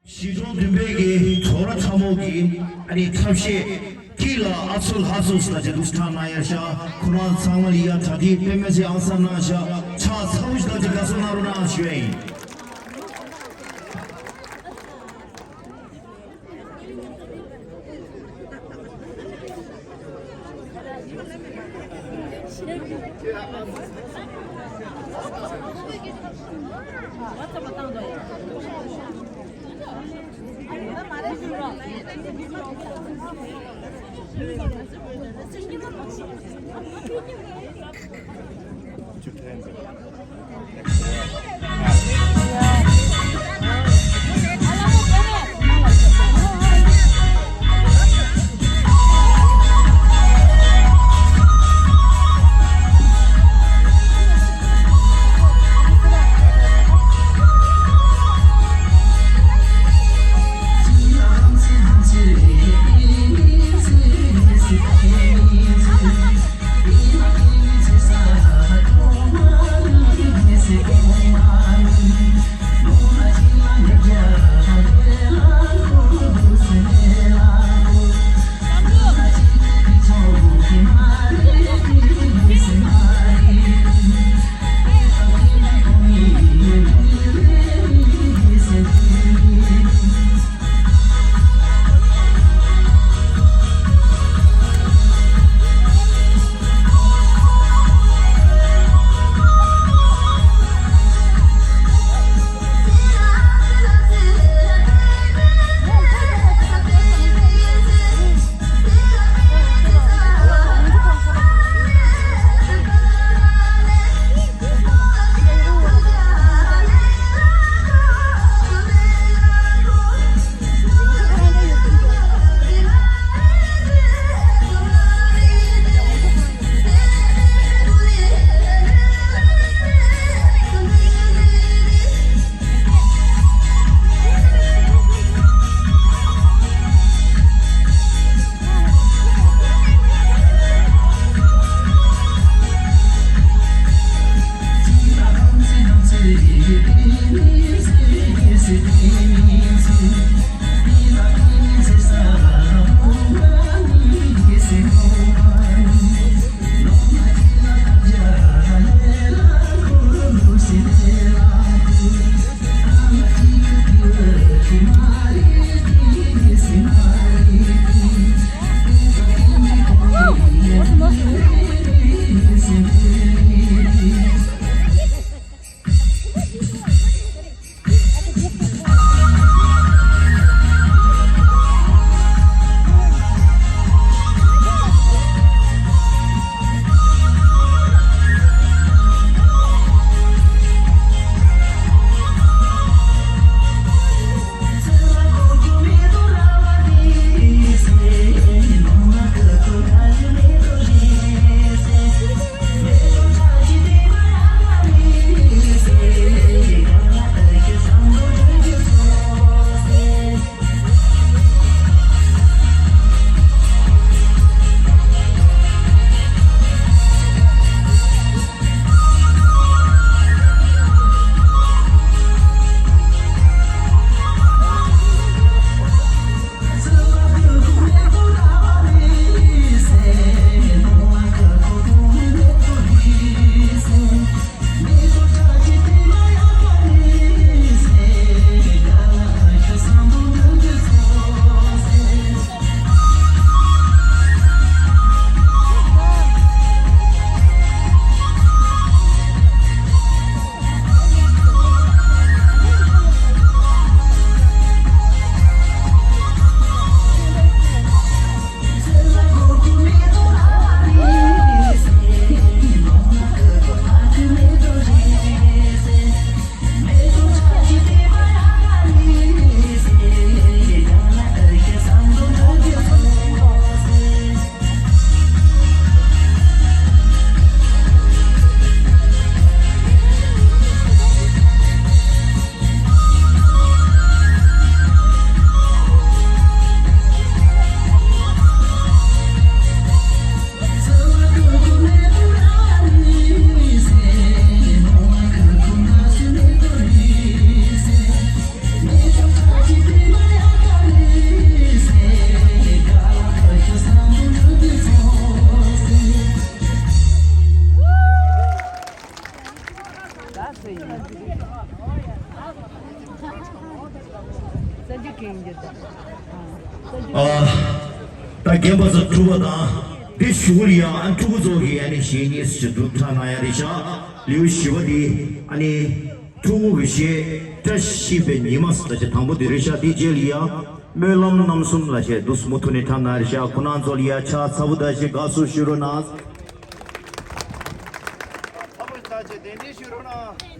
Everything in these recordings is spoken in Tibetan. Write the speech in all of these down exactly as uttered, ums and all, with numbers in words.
གཞིས་གྲོང་བདུན་པའི་གི་ཚོགས་ར་ཚང་མོ་གི་ཨ་ནི་ཐབས་ཤེས་ཀྱི་ལ་ཨ་ཚོལ་ཧ་ཚོལ་ས་ཅི་དུས་ཐང་ན་ཡར་ཤ་ཁོ་རང་ཚང་མ་ལ་ཡ་ད་དེ་དཔེ་མེད་སའི་ཨང་སང་ན་ཤ་ཆ་ཚ་བུ་ཞིག་ད་ཅི་དགའ་སོ་ན་རུ་ན་ཞུ་ཡ་ཡིན། ཨ། ད་རྒན་པ་ཚོ་གྲུབ་པ་དང་། འདི་ཞུ་གི་ཡ། ཨ། ཕྲུ་གུ་ཚོ་གི་ཨ་ནི་གཞས་གཉིས་ཞིག་སྒྲུབ་གྲ་གནང་ཡ་རེད་ཤག་ལེའུ་བཞི་པ་འདི་ཨ་ནི་ཕྲུ་གུ་གི་གཞས། བཀྲ་ཤིས་པའི་ཉི་མ་ཟེར་ཅིག་དང་པོ་འདི་རེད་ཤག་དེའི་རྗེས་ལ་ཡ་སྨོན་ལམ་རྣམ་གསུམ་ལབ་ཅིག་འདུག་མུ་མཐུད་ནས་གྲ་གནང་རེད་ཤག་ཁོང་རྣམ་ཚོ་ལ་ཡ་ཕྱག་འཚལ་བོ་ད་ཅིག་དགའ་བསུ་ཞུ་རོགས་གནང་། འཚམས་པོ་ཞིག་ད་ཅིག་གདན་འདྲེན་ཞུ་རོགས་གནང་།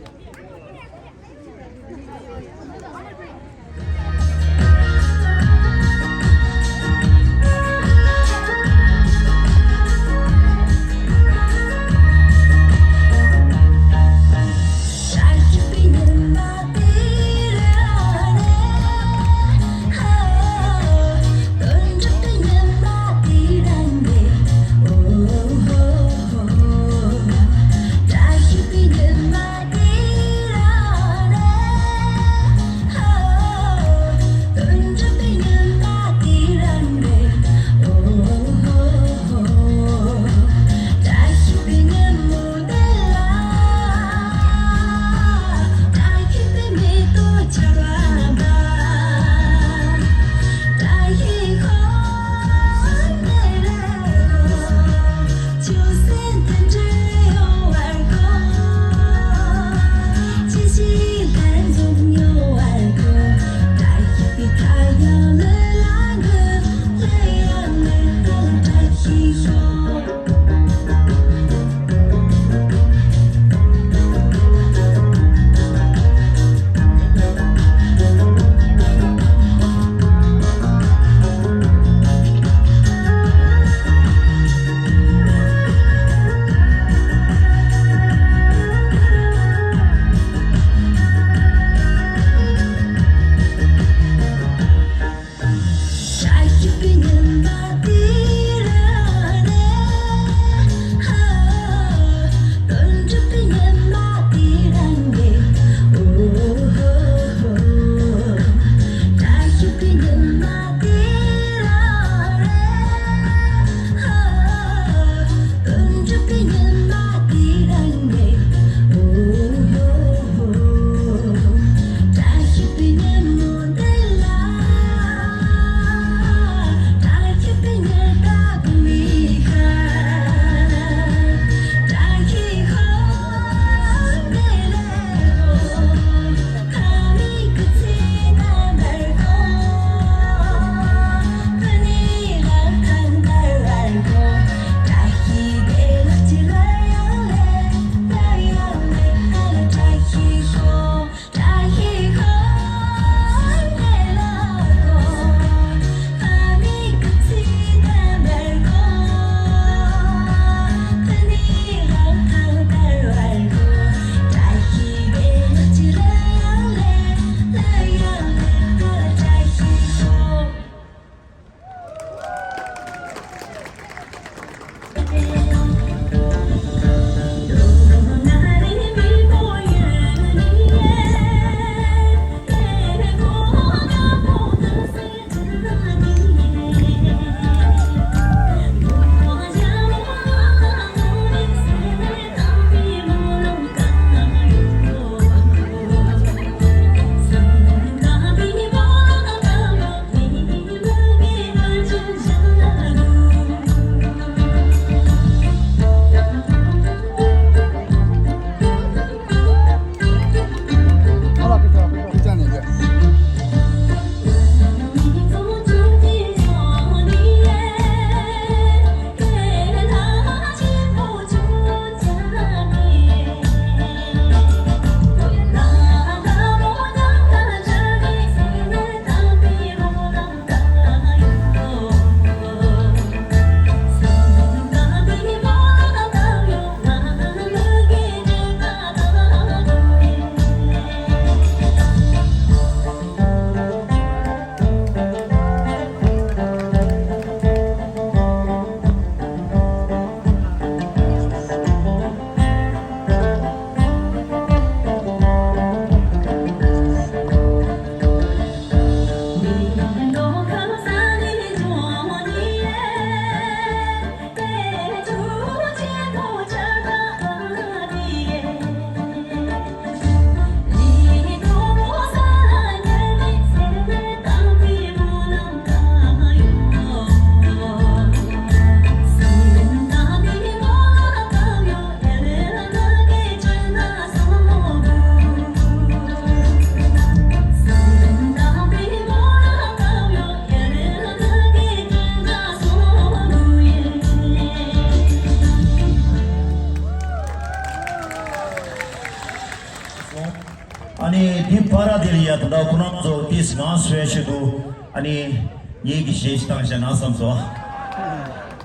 ཨ་ནི་འདི་བར་དེ་ལ་ཡ་ད་ལྟ་ཁོ་རང་ཚོ་ཏིས་ང་སུའི་ཆེད་དུ་ཨ་ནི་ངེད་ཀྱི་གཞས་ཤིག་བཏང་བཞག་ན་བསམ་སོང་།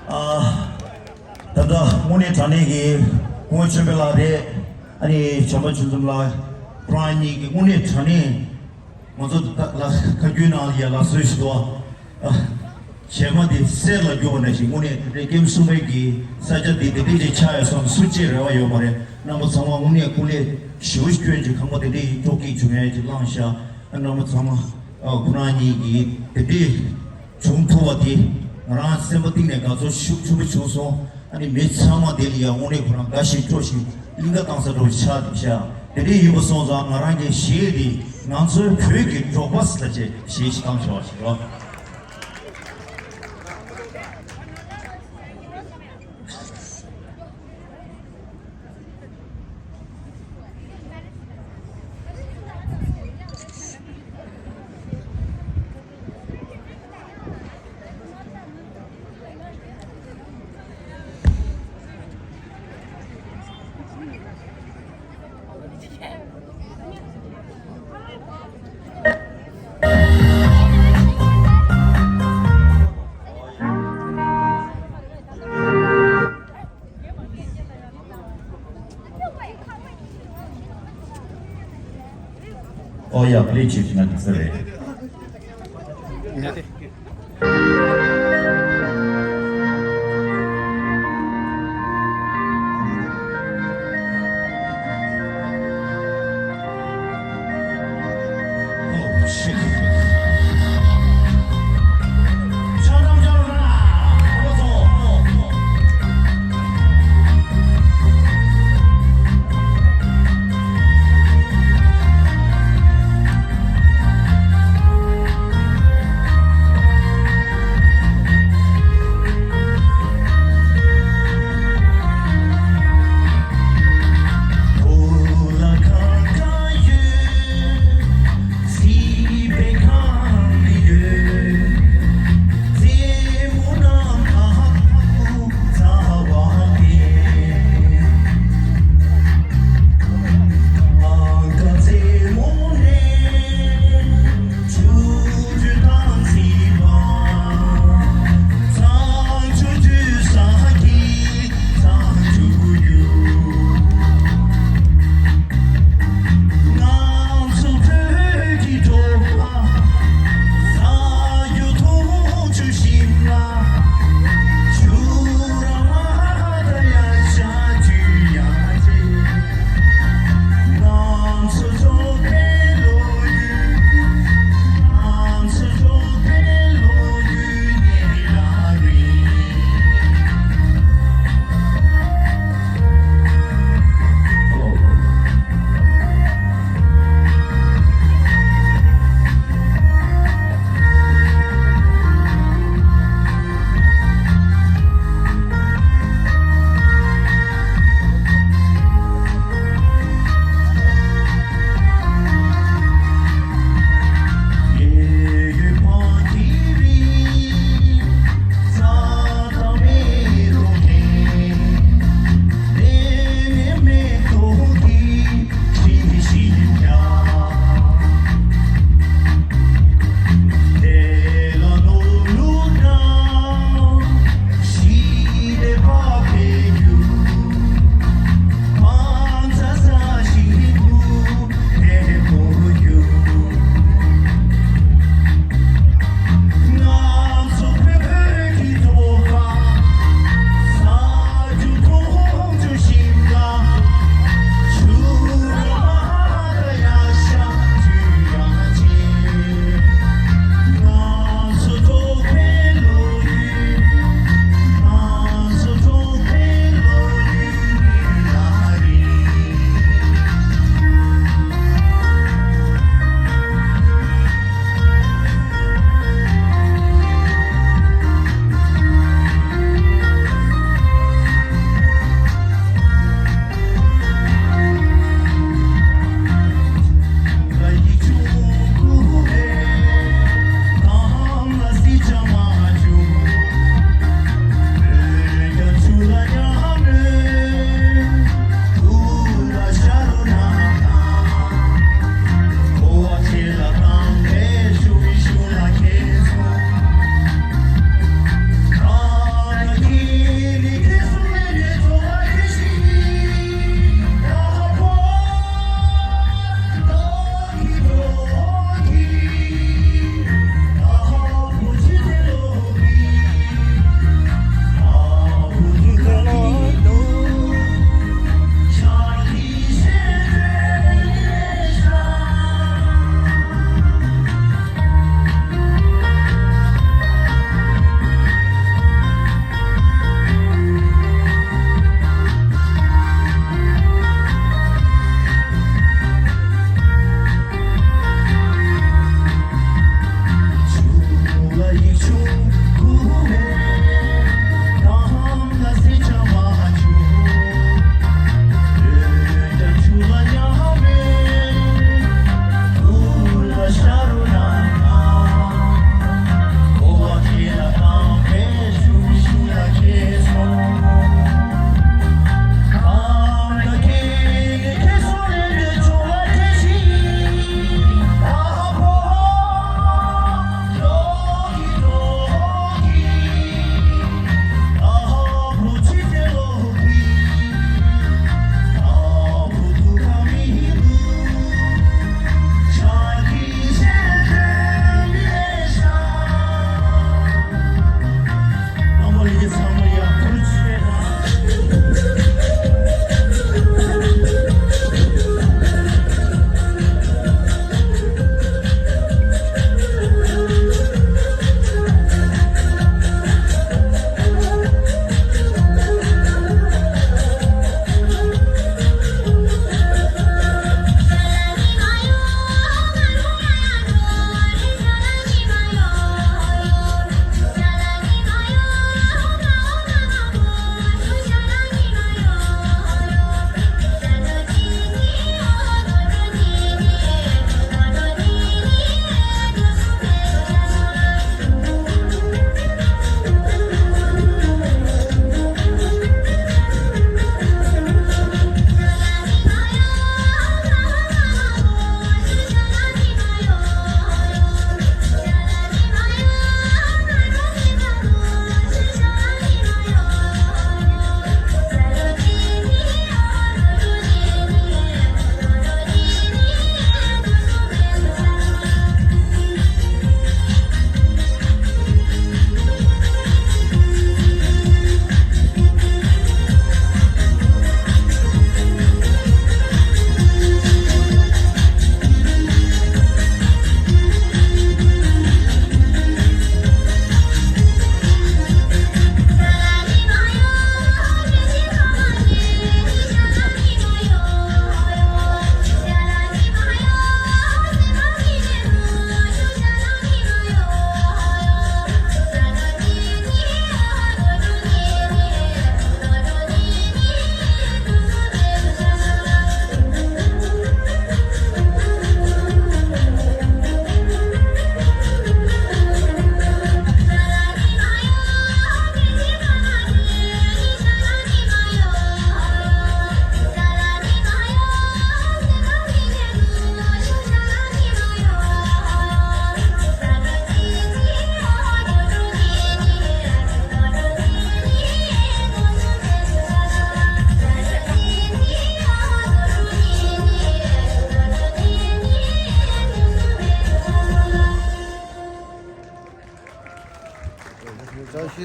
ཨ། ད་ལྟ་དངོས་གནས་དྲང་གནས་ཀྱི་སྐུ་ངོ་ཆོས་འཕེལ་ལགས་རེད། ཨ་ནི་བྱམས་པ་ཆོས་འཛོམས་ལགས་ཁོ་རང་གཉིས་ཀྱི་དངོས་གནས་དྲང་གནས་ང་ཚོ་ད་ལ་ཁ་རྒྱུན་ནང་ལ་ཡ་ལགས་སོ་ཞིག་འདུག་ཨ། བྱེ་མ་དེ་གསེར་ལ་རྒྱུ་བ་ནང་བཞིན་དངོས་གནས་དེ་འདྲའི་ཀེམ་གསུམ་པའི་གི་ས་ཆ་འདི་དེ་འདྲའི་ཅིག་ཆགས་ཡོད་བསམ་སུ་ཅིག་རེ་བ་ཡོད་མ་རེད། རྣམ་པ་ཚང་མ་དངོས་གནས་སྐུ་ལས་ཞེ་པོ་ཅིག་སྐྱོན་ཅིག་ཁང་པ་དེ་འདྲའི་ཡིན་ཀྲོག་ཀིག་བྱུང་ཡ་ཅིག་བླངས་ཤག་རྣམ་པ་ཚང་མ་ཨ་ཁོ་རང་གཉིས་ཀྱིས་དེ་འདྲའི་བྱུང་ཐུབ་པ་དེ་ང་རང་སེམས་པ་གཏིང་ནས་དགའ་ཚོར་ཤུགས་ཆེན་པོ་བྱུང་སོང་། ཨ་ནི་མི་ཚང་མ་དེ་ལ་ཡང་དངོས་གནས་ཁོ་རང་དགའ་ཞིང་སྤྲོ་ཞིང་གླིང་ག་བཏང་ས་འགྲོ་ཆགས་འདུག་ཤག་དེ་འདྲའི་ཡིན་པ་སོང་ཙང་ང་རང་གི་གཞས་དེ་ང་ཚོའི་བོད་ཀྱི་འབྲོག་པ་ཟེར་ཅེས་གཞས་ཤིག་བཏང་ཆོག་ཞིག་རོགས། ཨོ་ཡ་པི་ལེ་བྱེད་ཀྱི་ན་དེ་ཚོ་རེད།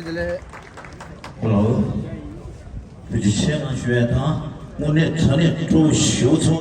བདེ་ལེགས། ཧེ་ལོ། བོད་ཀྱི་ཆེད་ལ་ཞུ་ཡ་དང་། དངོས་གནས་དྲང་གནས་སྤྲོ་བོ་ཞེ་པོ་ཚོར།